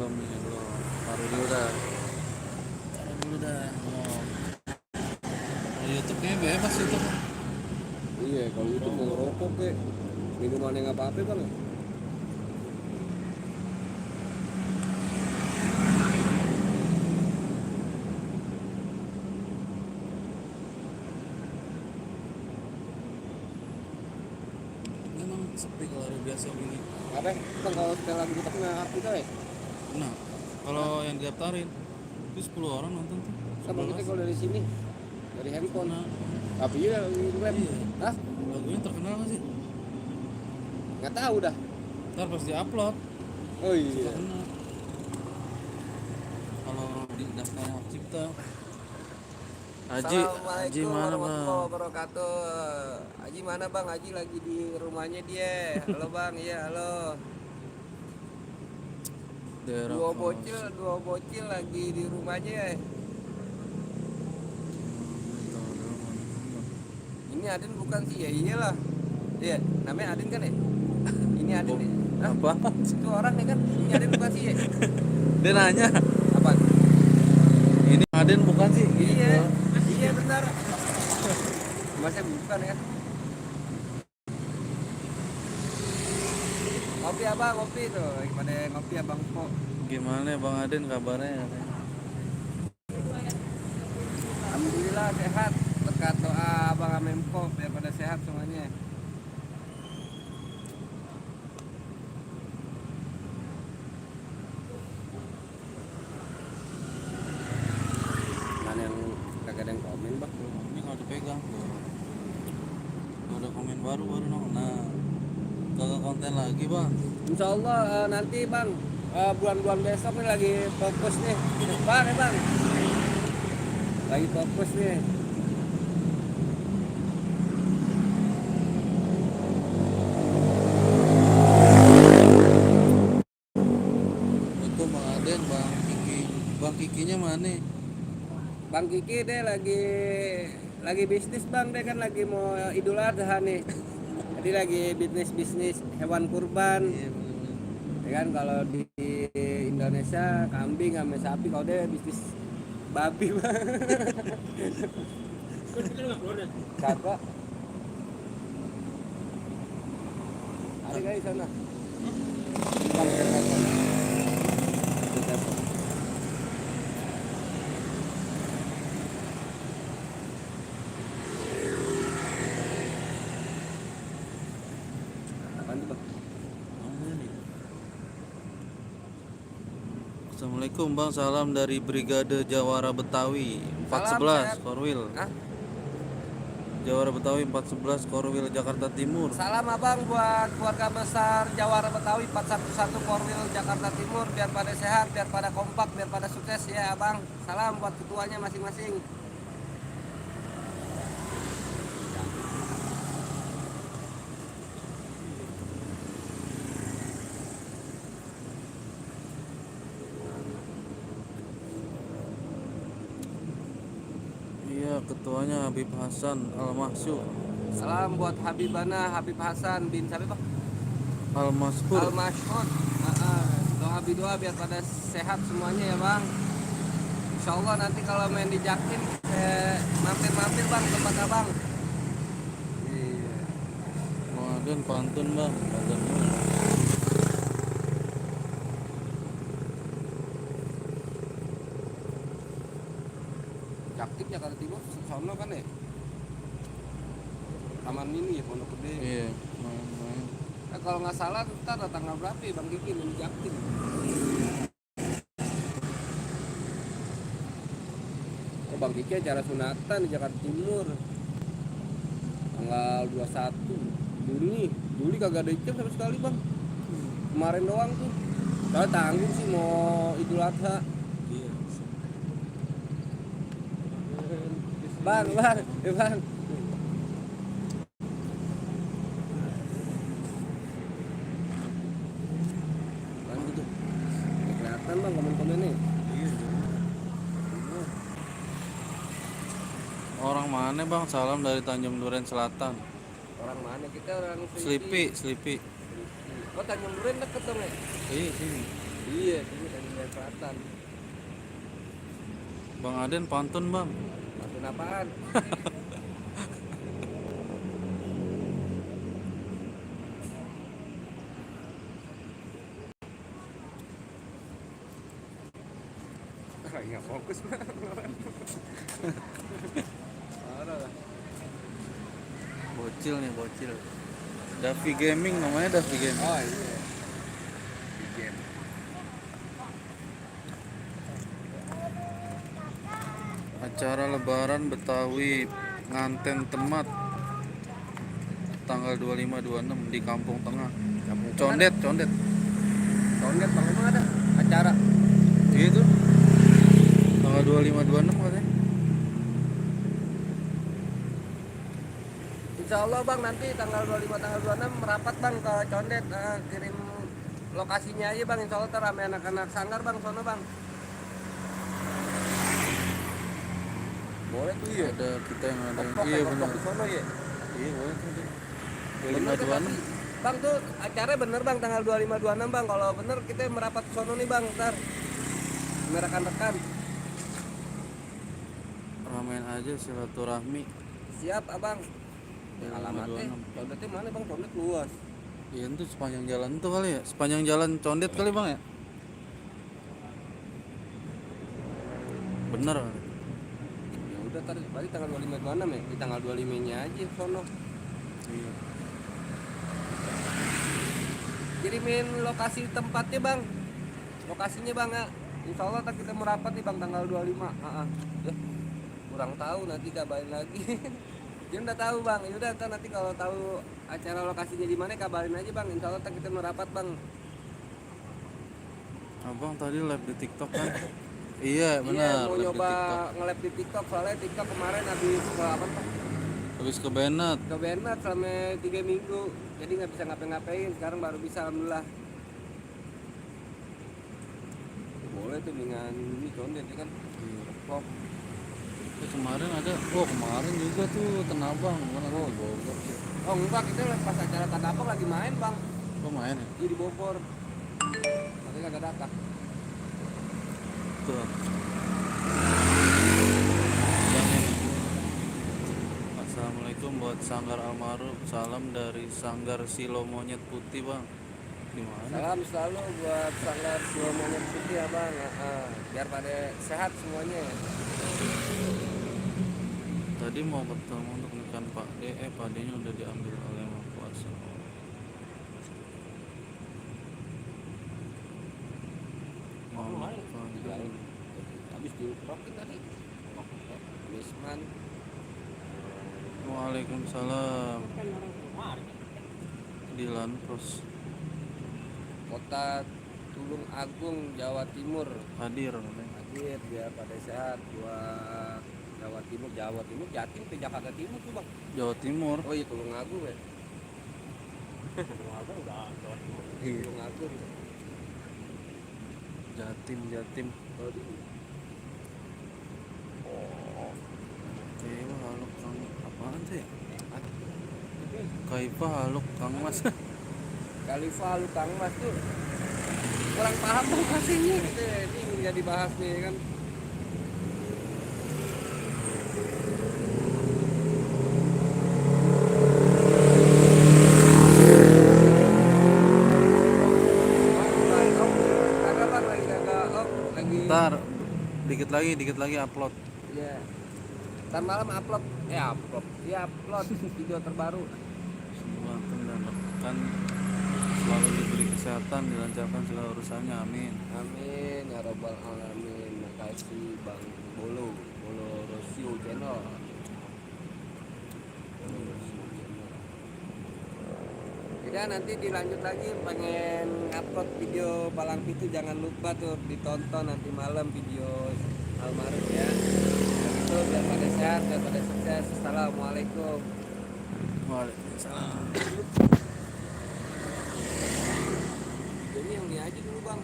ini belum. Baru dulu dah. Baru dulu dah. Oh. Kalau YouTube kayaknya bebas itu. Iya, kalau YouTube mau ngerokok kek minuman yang apa-apa bang. Memang sepi kalau hari biasa gini. Apa? Bang kalau sekali lagi kita kena kita ya? Nah, kalau yang didaftarin itu 10 orang nonton tuh. Sama kita kalau dari sini, dari handphone. Nah, Tapi iya di web. iya. Hah? Lagunya terkenal nggak sih? Nggak tahu dah. Ntar pas di-upload Oh iya. terkenal. Kalau di daftar hak cipta. Haji mana Assalamualaikum bang? warahmatullahi wabarakatuh. Haji mana bang? Haji lagi di rumahnya dia. Halo bang, iya halo. Daerah Dua bocil lagi di rumahnya. Ini Adin bukan sih? Ya iyalah. Iya, namanya Adin kan ya? Ini Adin nih. Hah? Apa? Itu orang nih kan? Ini Adin bukan sih ya? Dia nanya, Apa? ini Aden bukan sih? Iya, iya benar. Masih bukan ya? Ngopi abang, ngopi tuh. Lagi pada ngopi abang kok. Gimana Bang Aden kabarnya? Alhamdulillah sehat. Berkat doa abang Amemko biar pada sehat semuanya. Mana yang kagak ada yang komen bang? Ini kalau dipegang tuh. Ada komen baru nong. Nah, kagak konten lagi bang. Insya Allah nanti bang bulan-bulan besok nih lagi fokus nih bang ya bang. Lagi fokus nih. Itu Bang Aden, Bang Kiki. Bang Kikinya mana? Bang Kiki deh lagi bisnis bang, deh kan lagi mau Idul Adha nih. Jadi lagi bisnis hewan kurban. Iya bener. Ya kan kalau di Indonesia kambing sama sapi, kalau dia bisnis babi bang. Kakak. Ada guys sana. Bang kakak. Apaan tuh bang? Mana nih? Assalamualaikum Bang, salam dari Brigade Jawara Betawi Salam, 411 sehat. Korwil. Hah? Jawara Betawi 411 Korwil Jakarta Timur. Salam abang buat keluarga besar Jawara Betawi 411 Korwil Jakarta Timur, biar pada sehat, biar pada kompak, biar pada sukses ya abang. Salam buat ketuanya masing-masing. Iya, ketuanya Habib Hasan Al-Mahsyur. Salam buat Habibana Habib Hasan bin siapa bang? Al-Maskur. Al-Mashhud. Doa biar pada sehat semuanya ya bang. Insya Allah nanti kalau main di Jaktim mampir-mampir bang tempat abang. Iya. Bang Aden pantun Bang. Pantun. Jaktim Jakarta Timur sono kan ya? Taman Mini ya Pondok Gede. Iya, main-main. Nah, kalau nggak salah ntar tanggal berapa ya Bang Kiki di Jaktim? Oh Bang Kiki acara sunatan di Jakarta Timur tanggal 21 Juli kagak ada ijab sama sekali Bang. Kemarin doang tuh. Soalnya tanggung sih mau Idul Adha. Iya. Bang, ya bang. Bang gitu. Kelihatan bang komen-komennya. Iya. Orang mana Bang? Salam dari Tanjung Duren Selatan. Orang mana kita orang Slipi. Oh Tanjung Duren deket dong ya? Iya sini. Iya, sini Tanjung Medan Selatan. Bang Aden pantun bang. Pantun apaan? Nggak fokus mah. Parah lah. Bocil nih bocil. Davi Gaming namanya Davi Gaming. Oh iya. Game. Acara Lebaran Betawi Nganten Temat tanggal 25-26 di Kampung Tengah. Kampung Condet. Condet bang, emang ada acara? Gitu. Tanggal 25-26 katanya. Insya Allah bang, nanti tanggal 25 tanggal 26 merapat bang ke Condet. Kirim lokasinya aja bang, insya Allah rame anak-anak sanggar bang, sono bang. Boleh tuh ya. Ada kita yang ada. Ngepok Iya benar. di sono ya. Iya boleh tuh. Bener tuh, 25-26. Bang tuh acaranya bener bang, tanggal 25-26 bang. Kalau bener kita merapat ke sono nih bang, ntar rekan-rekan. Ramein aja silaturahmi. Siap abang. Ya, Alamatnya, 26. Condetnya mana bang? Condet luas. Iya itu sepanjang jalan tuh kali ya. Sepanjang jalan Condet kali bang ya. Bener. Ya udah tadi tanggal 25-26 ya. Di tanggal 25-nya aja sono. Iya. Kirimin lokasi tempatnya bang. Lokasinya bang ya. Insya Allah ntar kita merapat nih bang tanggal 25. Ya, kurang tahu nanti kabarin lagi. Dia udah tahu bang. Ya udah ntar nanti kalau tahu acara lokasinya di mana kabarin aja bang. Insya Allah ntar kita merapat bang. Abang tadi live di TikTok kan? Iya benar. Iya mau live nyoba di TikTok. nge-live di TikTok soalnya TikTok kemarin habis ke apa tuh? Habis ke Bennett. Ke Bernat selama 3 minggu. Jadi nggak bisa ngapa-ngapain. Sekarang baru bisa alhamdulillah. Boleh tuh dengan ini Condet ya kan. Iya. Pop. Kemarin ada. Oh kemarin juga tuh Tenabang. Mana tuh di Bogor sih. Oh enggak, kita pas acara Tanabang lagi main bang. Oh main ya? Iya di Bogor. Tapi kagak datang. Tuh. Assalamualaikum buat Sanggar Almarhum. Salam dari Sanggar Silo Monyet Putih bang. Di mana? Salam selalu buat Sanggar Silo Monyet Putih ya bang. Biar pada sehat semuanya. Tadi mau ketemu untuk nikahan Pak D. Pak D-nya udah diambil oleh Yang Maha Kuasa. Habis diuprokin tadi. Wisman. Waalaikumsalam. Di Lanpros Kota Tulung Agung, Jawa Timur. hadir katanya. Hadir biar pada sehat buat Jawa Timur, Jatim ke Jakarta Timur tuh bang. Jawa Timur. Oh iya Tulung Agung ya. Tulung Agung udah Jawa Timur. Iya. Tulung Agung. Jatim. Oh, di Kayaknya haluk Kang apaan sih? Kaifa haluk Kang Mas. Khalifa lu Kang Mas tuh kurang paham tuh pastinya gitu ya. Ini nggak dibahas nih kan. Kagak bang lagi kagak lagi. Ntar dikit lagi upload. Iya. Ntar malam upload video terbaru. Semua dan rekan selalu diberi kesehatan, dilancarkan segala urusannya, amin. Amin ya robbal alamin. Makasih Bang Bolo Rosio Channel. Ya nanti dilanjut lagi, pengen upload video Palang Pintu, jangan lupa tuh ditonton nanti malam video almarhum ya. Begitu biar pada sehat, biar pada sukses. Assalamualaikum. Waalaikumsalam. Jadi yang ini aja dulu bang.